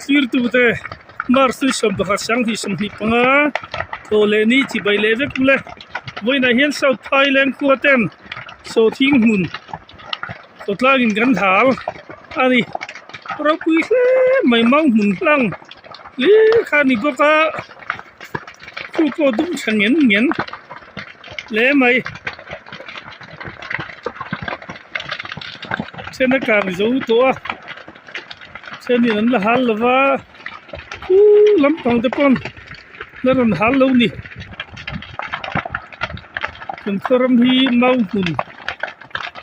thlirtute March ni 11 2025 thaw leh ni chibai leh vek ule. Vawiinah hian South Thailand khua ten sawhthing hmun chawtlangin kan hal a ni. Ropui hle mai mau hmun hlang hlir kha a ni bawk a, chu pawh dum tha ngen ngen hle mai. Then a kang zo tawh a, thenin an la hal lo va, khu lampang te pawn la rawn hal lo ni. Kan khaw ram hi mau hmun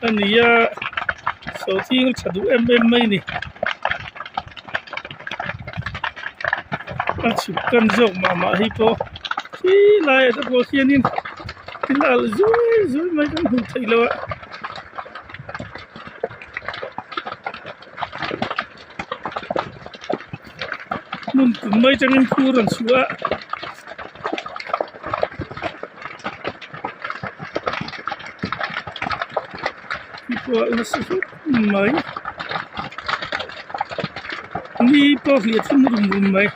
a ni a, sawhching a tha duh em em mai a ni. A chhuk tan zawk mah mah hi pawh khi laiah te pawh hianin thil alh zuai zuai mai kan hmuh theih loh a. Hmun kum mai tangin khu a rawn chhuah a. Khi pawh a nasa hlawp mai. Ni pawh hliah thim rum rum mai.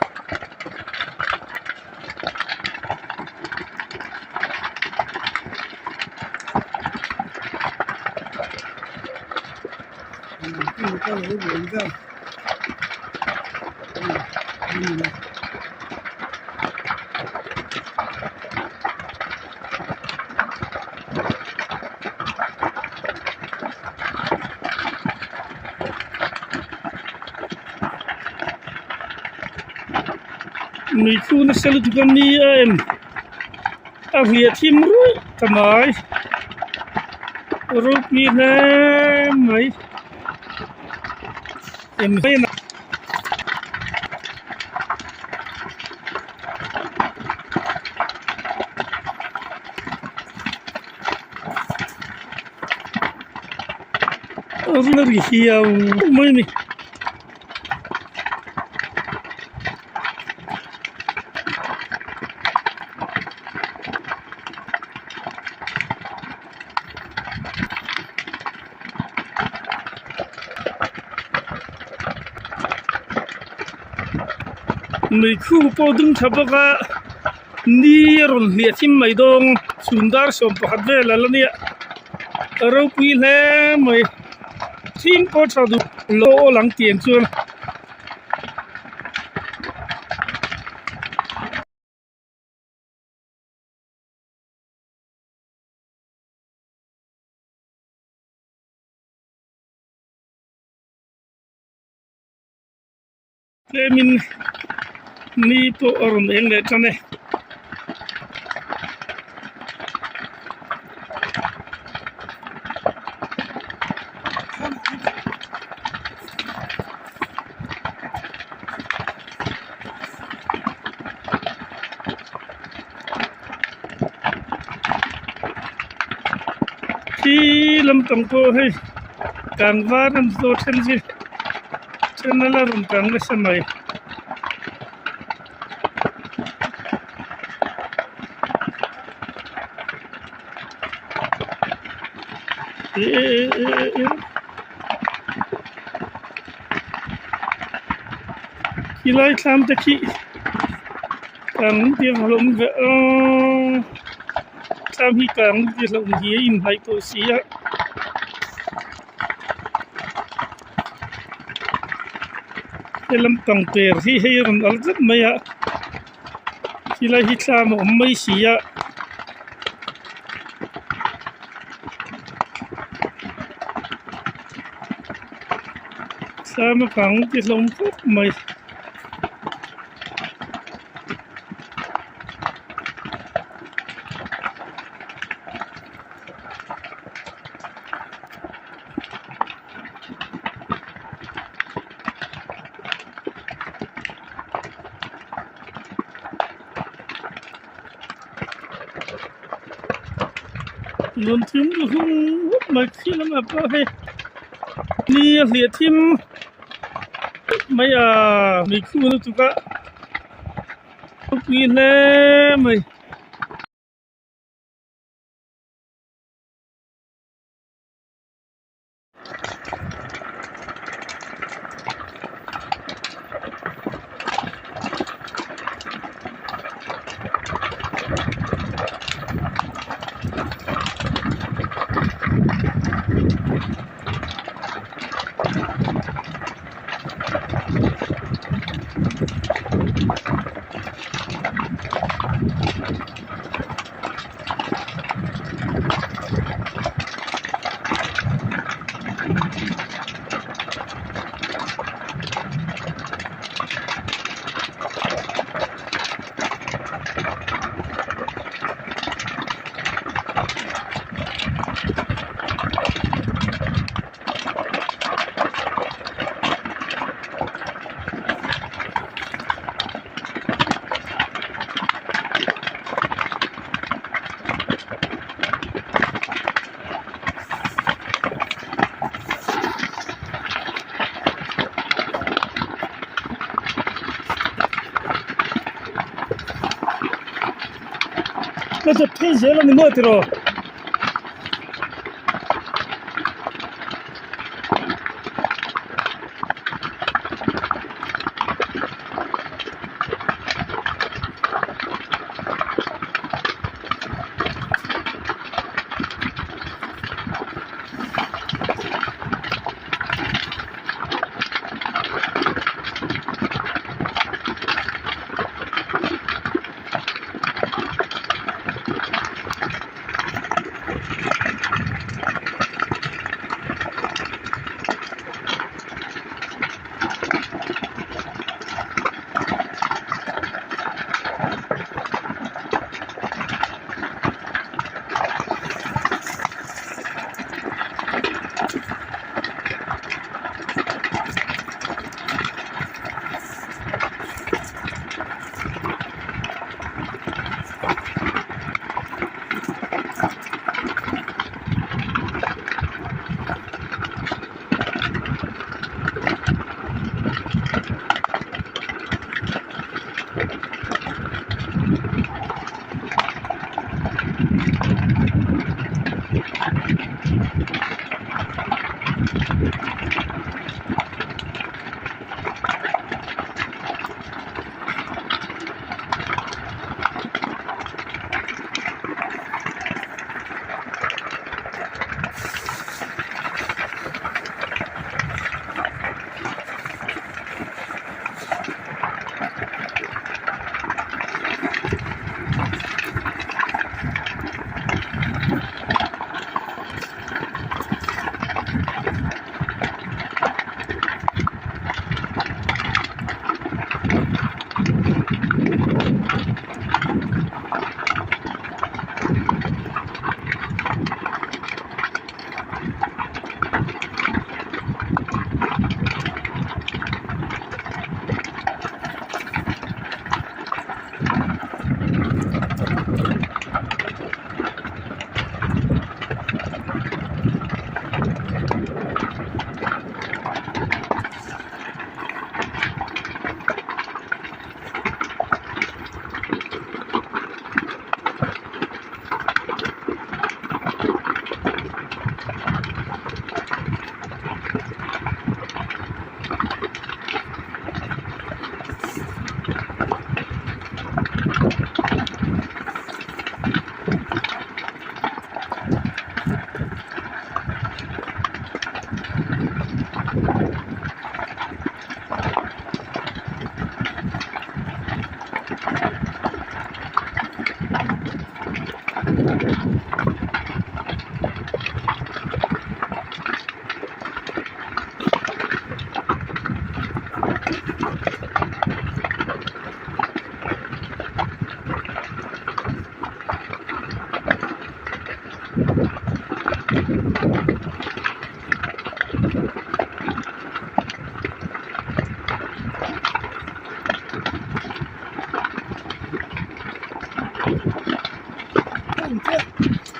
Mei khu nasa lutuk a ni a em a hliah thim ruih ta mai ropui hle mai em a ri hiau mai a ni. Mei khu pawh ding tha bawk a ni a rawn hliah thim mai dawng chhun dar 11 vel a la nia a ropui hle mai. Thing pawh tha duh lo aw lang tiang chuan. Tlemin ni pawh a rawn eng leh tan e. Khi lampang pawh hei kangvar an zawh then hi then a la rawn kang nasa mai. Khilai thlam te khi kang tir hlawm ve aw thlam hi kang tir hlawm hi a inhnaih tawh si a. He lampang per hi hei a rawn al tlat mai a khilai hi thlam a awm mai si a. Thlam a kang ti hlawm khawp mai. Lun thim lu hung hup mai khi lamah pawh hei ni a hliah thim mai a mei khu lutuk a ropui hle mai. La dawt phei zel a ni maw tiraw?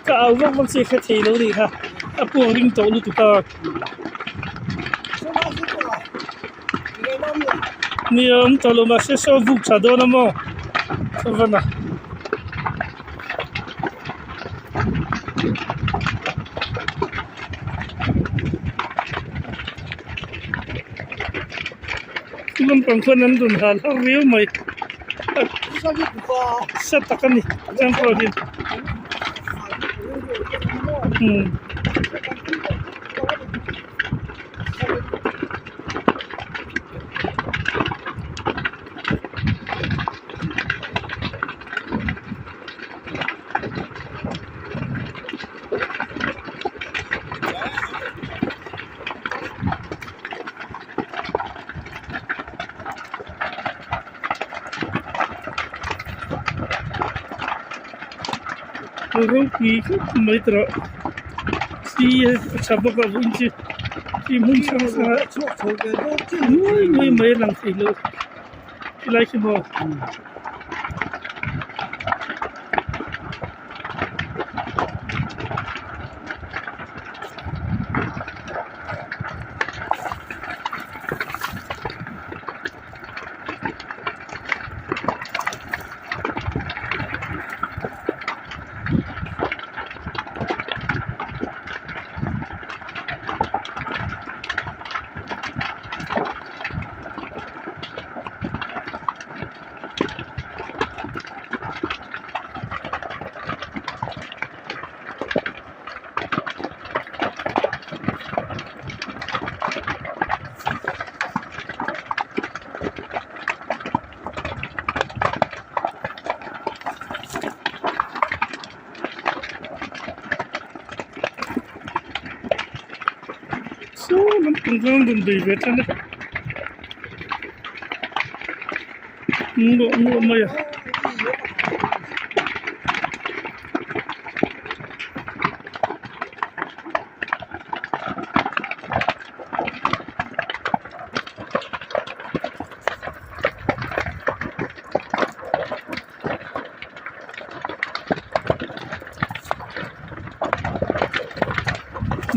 Ka au vak vak che kha thei lo nih kha a puak ring tawh lutuk a. Nia awm tawh lo mahse saw vuk tha dawn a maw ka van a. Chu lampang khuan an rawn hal har riau mai sa tak a ni chang pawh hian umm. Ropui khawp mai tawh si a tha bawk a vawiin chu khi hmun hrang hrang ah nuai nuai mai a lang thei lo helai khi maw. Tlangval an rawn bei ve tan a nuah nuah mai a.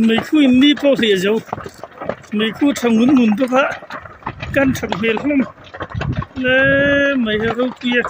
Meikhu in mi pawh hliah zo meikhu tha ngun ngun bawk a kan that hmel hlawm hle mai a ropui a.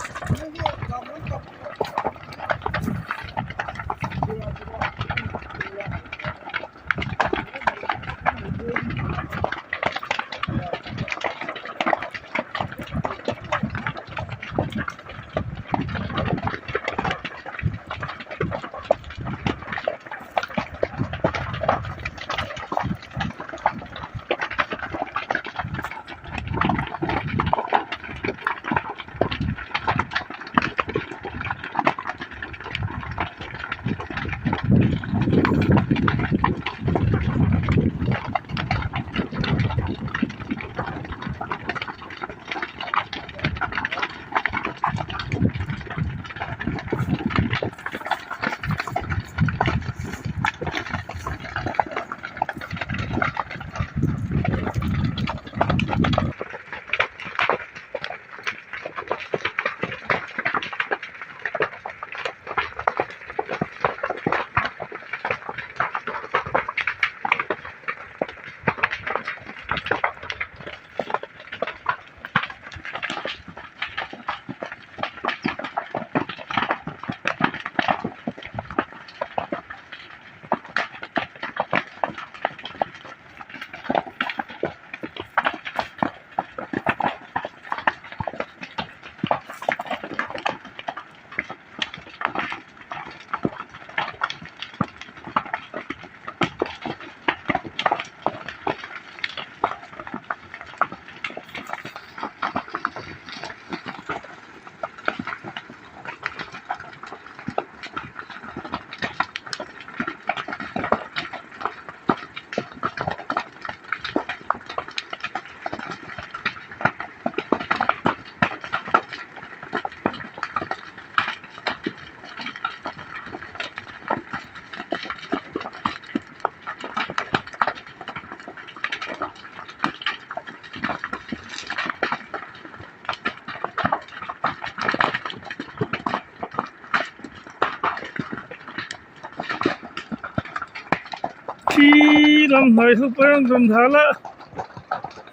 Khi lam hnuai ho pawh an rawn hal a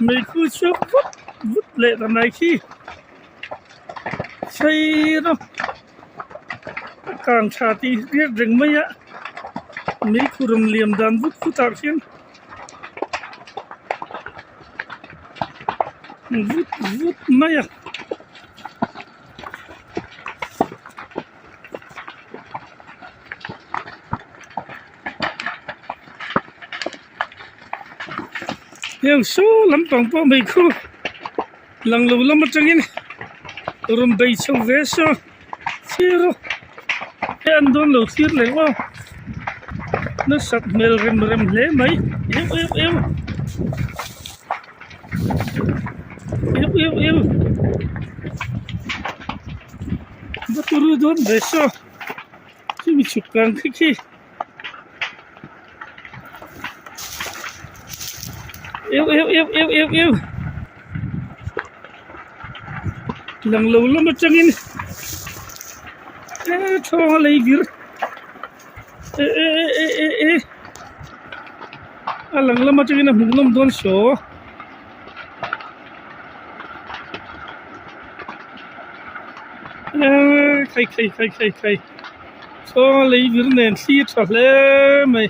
meikhu chhuak vut vut leh ta mai khi chei rawh a kang tha tih hriat reng mai a meikhu rawn liam dan vut vut ah khian vut vut mai a. Heng saw lampang pawh mai khu lang lo lam atangin rawn bei chho ve saw thlir a he an dawn lo thlir leh aw nasat hmel rem rem hle mai eu eu eu eu eu eu. Va turu dawn ve saw chumi chhuk kang khi khi eu eu eu eu eu eu lang lo lam atangin e thawng a lei vir e e e e e a lang lam atangin a hmuh nawm dawn saw. Eee khai khai khai khai khai chawnga lei vir nen thli a tha hle mai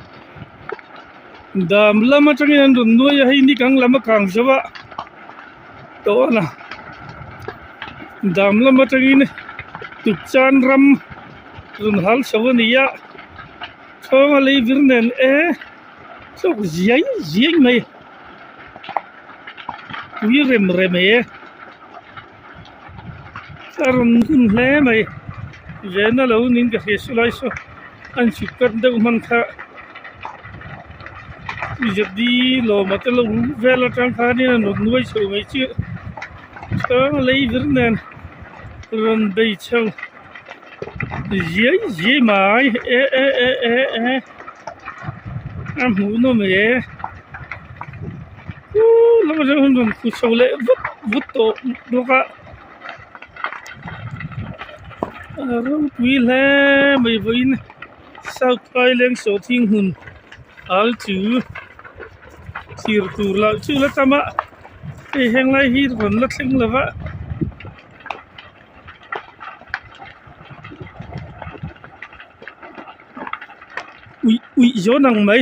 dam lam atangin an rawn nuai a hei ni kang lam a kang zo a tawh a dam lam atangin tukchan ram rawn hal chho a ni a chawnga lei vir nen e chawk ziai ziai mai. Tui rem rem e a rawn hun hle mai vena lo nin ka hria saw lai saw an chhuk kat deuh hman kha. Z lawma te lo vel atang khanin an rawn nuai chho mai chu chuan lei vir nen rawn bei chho ziai ziai mai e e e e e a hmuh nawm e uuh lam atang hian rawn khu chho leh vut vut tawh bawk a a ropui hle mai vawiin south phaileng sawhthing hmun al chu thlir tur lah chu la tam a hei henglai hi rawn la thleng lo va. Uih uih zawn ang mai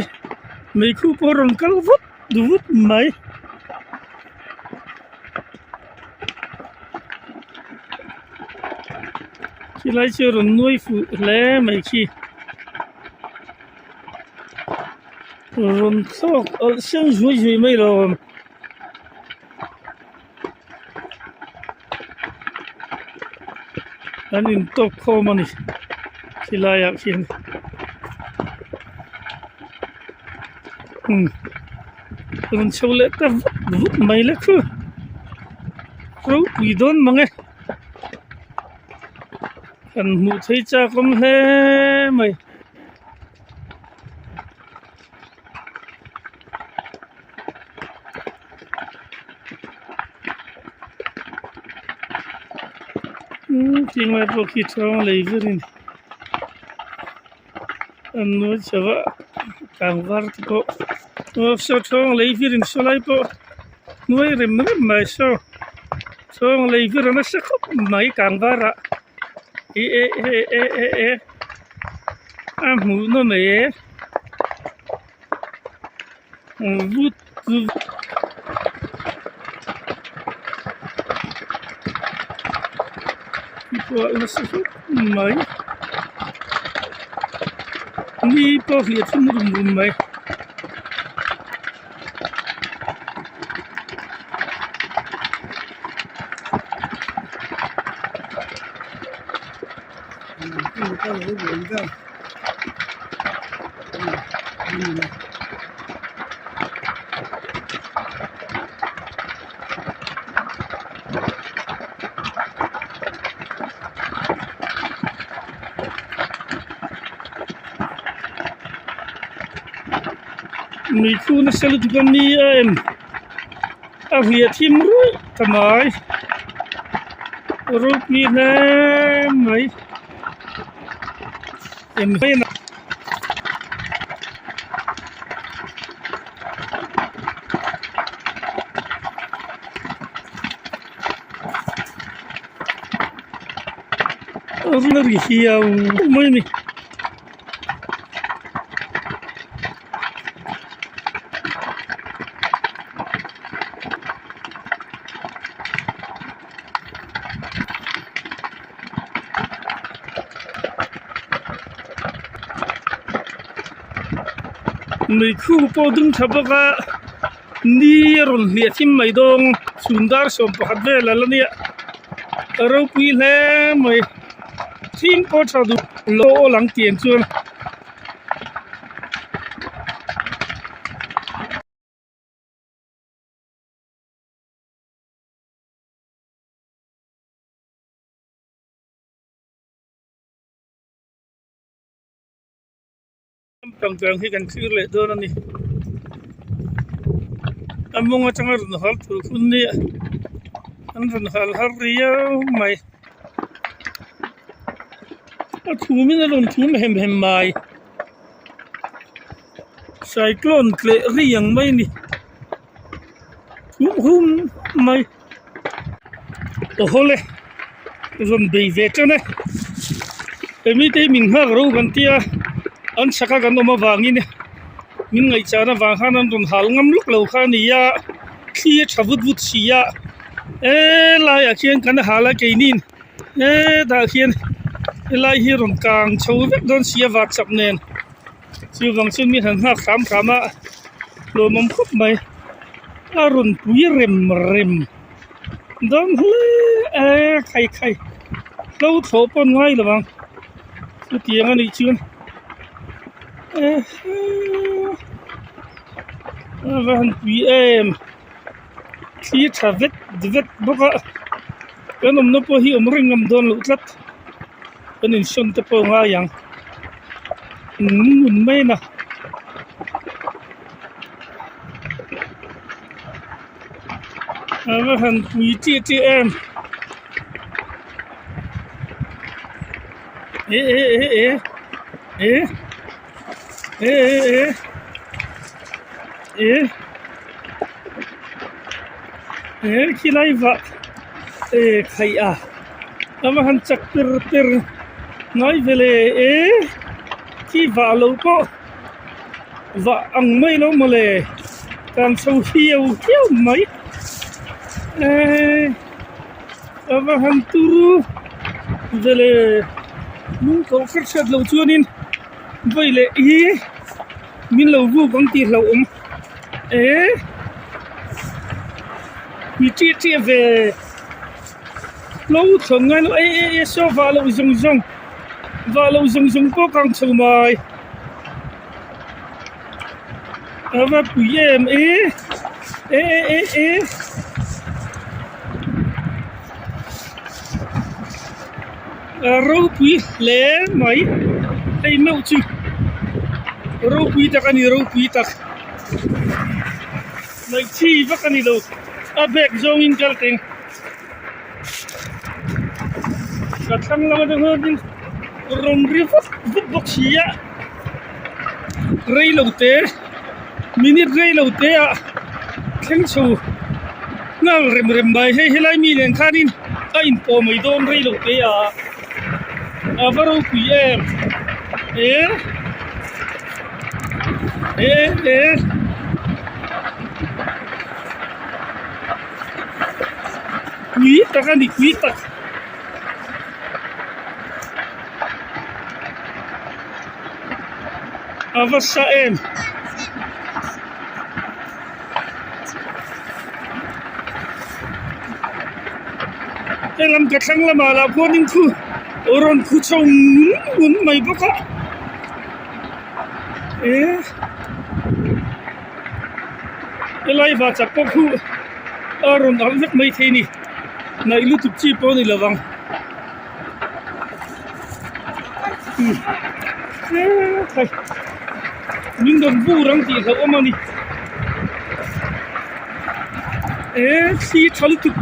meikhu pawh a rawn kal vut vut mai. Khilai chu a rawn nuai fuh hle mai khi rawn thlawk awlh seng zui zui mai lo. An intawk khawm a ni khilai ah khian umm rawn chho leh ta vut vut mai le khu ropui dawn mang e kan hmuh thei chak awm hle mai. Umm tinglai pawh khi thawng lei verin an nuai chho a tlangval te pawh aw saw thawng lei verin saw lai pawh hnuai rem rem mai saw thawng lei vir a nasa khawp mai tlangvar ah e e e e e e a hmuh nawm e. Vut pawh nasa hlep mai ni pawh hliah thim rum rum mai. Meikhu nasa lutuk a ni a em a hliah thim ruih ta mai ropui hle mai. Ri hiau mai a ni. Meikhu pawh ding tha bawk a ni a rawn hliah thim mai dawng chhun dar 11 vel a la nia a ropui hle mai thing pawh tha duh lo awl ang tiang chuan. Pangpang hi kan thlir leh dawn a ni a mawng atanga rawn hal tur hun nia an rawn hal har riau mai a thum in a rawn thum hem hem mai cyclone tleh ri ang mai a ni hum hum mai. Aw haw le rawn bei ve tan e hemi te hi min nghak ro kan tia an chhak a kan awm avangin min ngaihchah avang khan an rawn hal ngam lawk lo kha a ni a thli a tha vut vut si a helaiah khian kan hal a keinin hetah khian helai hi rawn kang chho vek dawn si a vahchap nen chuvang chuan mi han nghak hram hram a lawmawm khawp mai a rawn pui rem rem dawn hle e khai khai hlo thlawh pawh an ngai lo ang chutiang a nih chuan ehe. A va han pui em thli tha vet vet bawk a kan awmna pawh hi awm reng ngam dawn loh tlat kan insawn te pawh a ngai ang ngun mai na. A va han pui tih tih em e e e e e e e e e e khilai vah e khaih a a va han chak per per ngai ve le e khi vah lo pawh. Vah ang mai lo mawle kan chho hiau hiau mai eee a va han turu vele lung koh kher hriat loh chuanin vawi leh hi min lo vuk ang tih hlauhawm eee mi ṭih ṭih ve hlo thlawn ngai lo e e e saw vah loh zawng zawng vah loh zawng zawng pawh kang chho mai. A va pui em e e e e a ropui hle mai hei meuh chu ropui tak a ni ropui tak ngaihchhi vak a ni lo a bag zawngin kal teng. Ka thlang lam atang hianin rawn ri vut vut bawk si a reilo te minute reilo te ah thleng chho nghal rem rem mai hei helai mi nen khanin a inpawh mai dawn reilo te ah a va ropui em e e e. Pui tak a ni pui tak. A va sa em. Helam ka thlang lamah lah khuanin khu rawn khu chho ngun ngun mai bawk a e. Helai va chak pawh khu a rawn alh vek mai thei a ni ngaih lutuk chi pawh a ni lo vang min rawn bur ang tih hlauh awm a ni e thli tha lutuk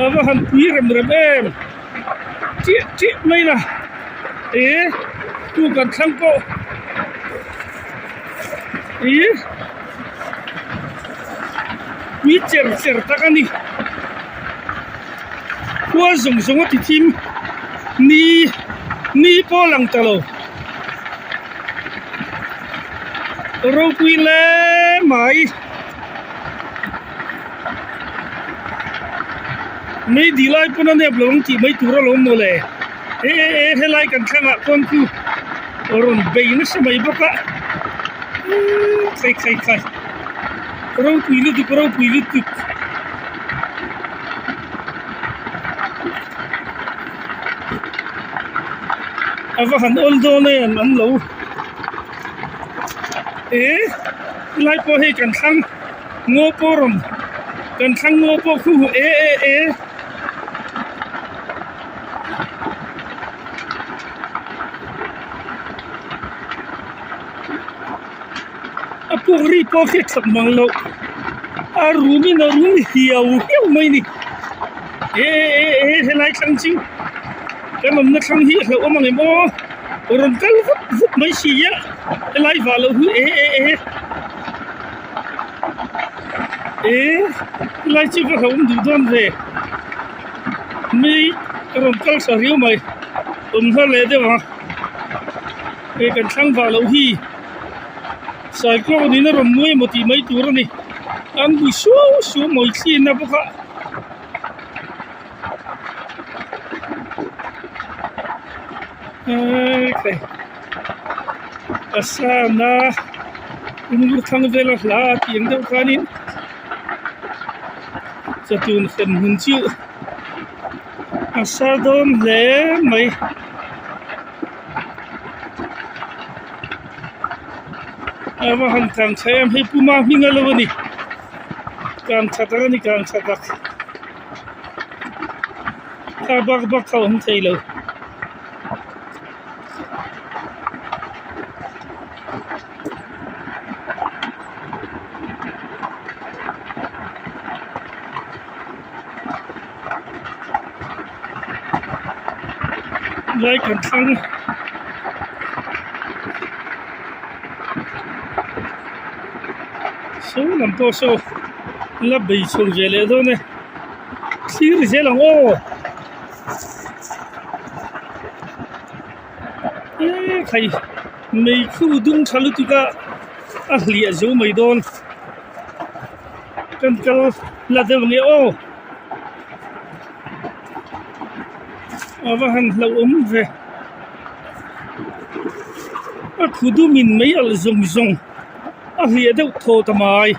a va han pui rem rem em. Chiah chiah mai la e tu kan thlang pawh ih tui cher cher tak a ni khua zawng zawng a ti thim ni ni pawh a lang ta lo ropui hle mai. Mei dih lai pawn a nep lo ang tih mai tur alawm mawle e e e helai kan thlangah chuan chu rawn bei nasa mai bawk a eee khai khai khai ropui lutuk ropui lutuk. A va han awl dawn em an lo e helai pawh hei kan thlang. Ngaw pawh rawn kan thlang ngaw pawh khu hu e e e. A puk ri pawh khi a that mang loh a rum in a rum hiau hiau mai ni e e e e helai thlang chu kan awmna thlang hi a hlauhawm ang em aw rawn kal vut vut mai si a helai vah loh hi e e e. E helai chu ka hlauhawm duh dawn ve mi a rawn kal sa riau mai awm hla leh deuh ang hei kan thlang vah loh hi cyclone in a rawn nuai emaw tih mai tur a ni an bui suau suau mai thli na bawk a. A sana umur thlang vela hla a tih ang deuh khanin chatun hrem hun chu a sa dawn hle mai. A va han kang tha em hei puma hming a lo a ni kang tha tak a ni kang tha tak kha bak bak kha a awm thei lo. Lai kan thlang saw lam pawh saw la bei chho ve leh dawn e thlir zel ang aw eee khai meikhu dung tha lutuk a a hliah zo mai dawn. Kan kal la deuh nge aw a va han hlauhawm ve a thu dum in mai alh zawng zawng a hliah deuh thaw ta mai.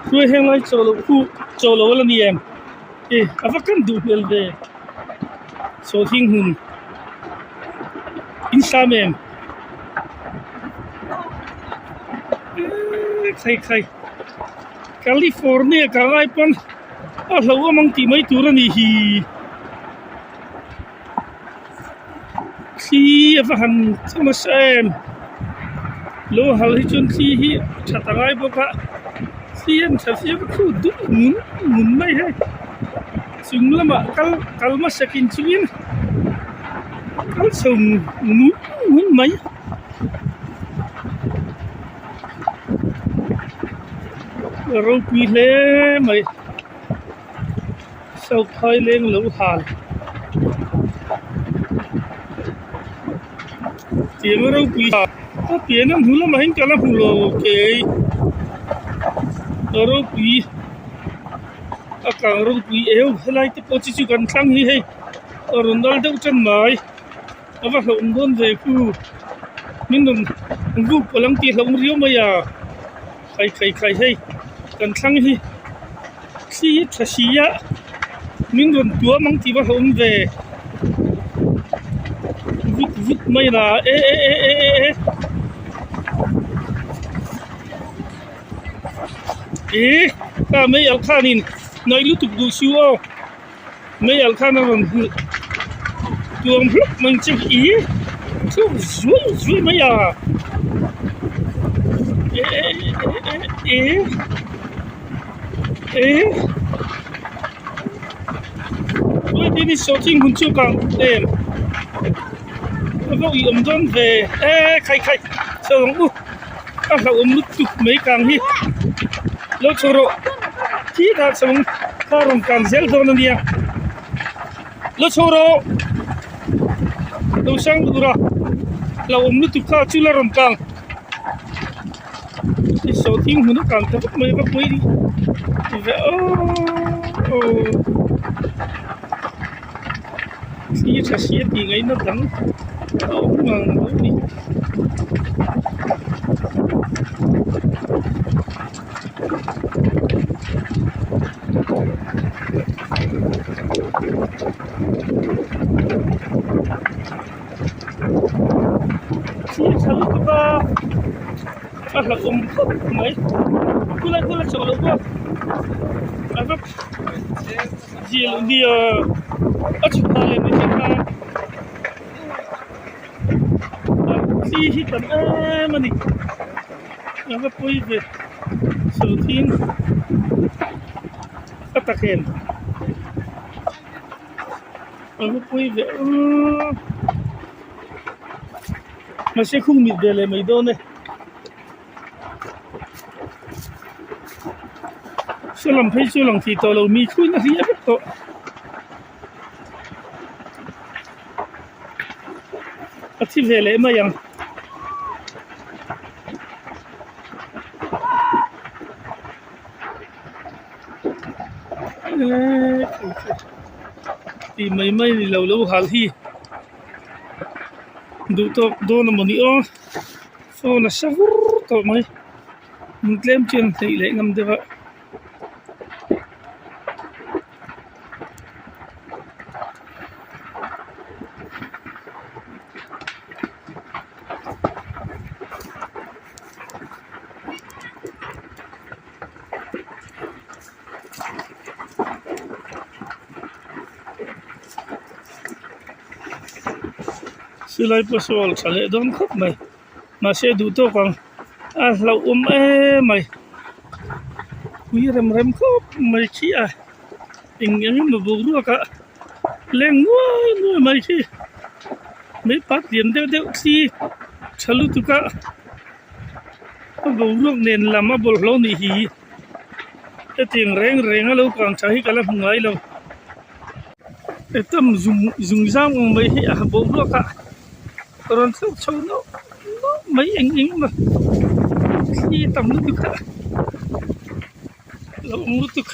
Hruai heng lai chaw loh khu chaw lo a la ni em e a va kan duh hmel ve. Sawhthing hmun in sam em eee khai khai California ka ngai pawn a hlauhawm ang tih mai tur a nih hi thli a va han tha nasa em lo hal hi chuan thli hi that a ngai bawk a thli an tha fiam khu dup ngun ngun mai hei. Chung lamah kal kal hmasak in chungin kal chho ngun ngun mai. A ropui hle mai South Phaileng lo hal tiang a ropui a pian a hmu lamah hian ka la hmu lo kei a ropui. A kang ropui eu helai te pawh chi chu kan thlang hi hei a rawn dal deuh tan mai a va hlauhawm dawn ve khu min rawn vuk palh ang tih hlauhawm riau mai a khai khai khai hei kan thlang hi thli hi tha si a min rawn tuam ang tih va hlauhawm ve vut vut mai la e e e e e e. Ih kha mei alh khanin nawi lutuk duh su aw mei alh khan a rawn hmuh tuam hlawk mai chu ih thluk zuai zuai mai a eh eh eh eh eh chuai te ni sawhching hun chu kang em a va uih awm dawn ve e khai khai chho ang u. A hlauhawm lutuk mai kang hi lo chho rawh khi dah chho ang kha rawn kang zel dawn a nia lo chho rawh lo sang tura hlauhawm lutuk kha chu la rawn kang i sawhthing hmun a kang ta vek mai va pawi ve aww thli tha si a tih ngaihna dang a awm ngang lo a ni. Thli tha lutuk a a hlauhawm khawp mai khulai khulai chho loh pawh a va Zil nia a chhuk ta leh mai kha thli hi tam em a ni a va pawi ve sawhthing a tak em a va pawi ve aw mahse khung mit ve leh mai dawn e. Saw lam phei chu lang thei tawh lo mi thlun a hliah vek tawh. A thi ve leh mai ang. Eee tih mai mai ni lo lo hal hi duh tawk dawn a mawni aw. Phone a sa vur tawh mai tlem chuan hnaih leh ngam deuh a. Silai pawh saw a tha leh dawn khawp mai mahse duh tawk ang a hlauhawm em mai pui rem rem khawp mai khi a eng eng emaw boruak ah leng nuai nuai mai khi mei pat lian deuh deuh khi tha lutuk a a boruak nen lam a bawlhhlawh a nih hi hetiang reng reng a lo kang tha hi ka la hmu ngai lo. Tam zung zung zam ang mai hi a boruak ah rawn thluk chho nawk nawk mai eng eng emaw thli tam lutuk a lo awm lutuk.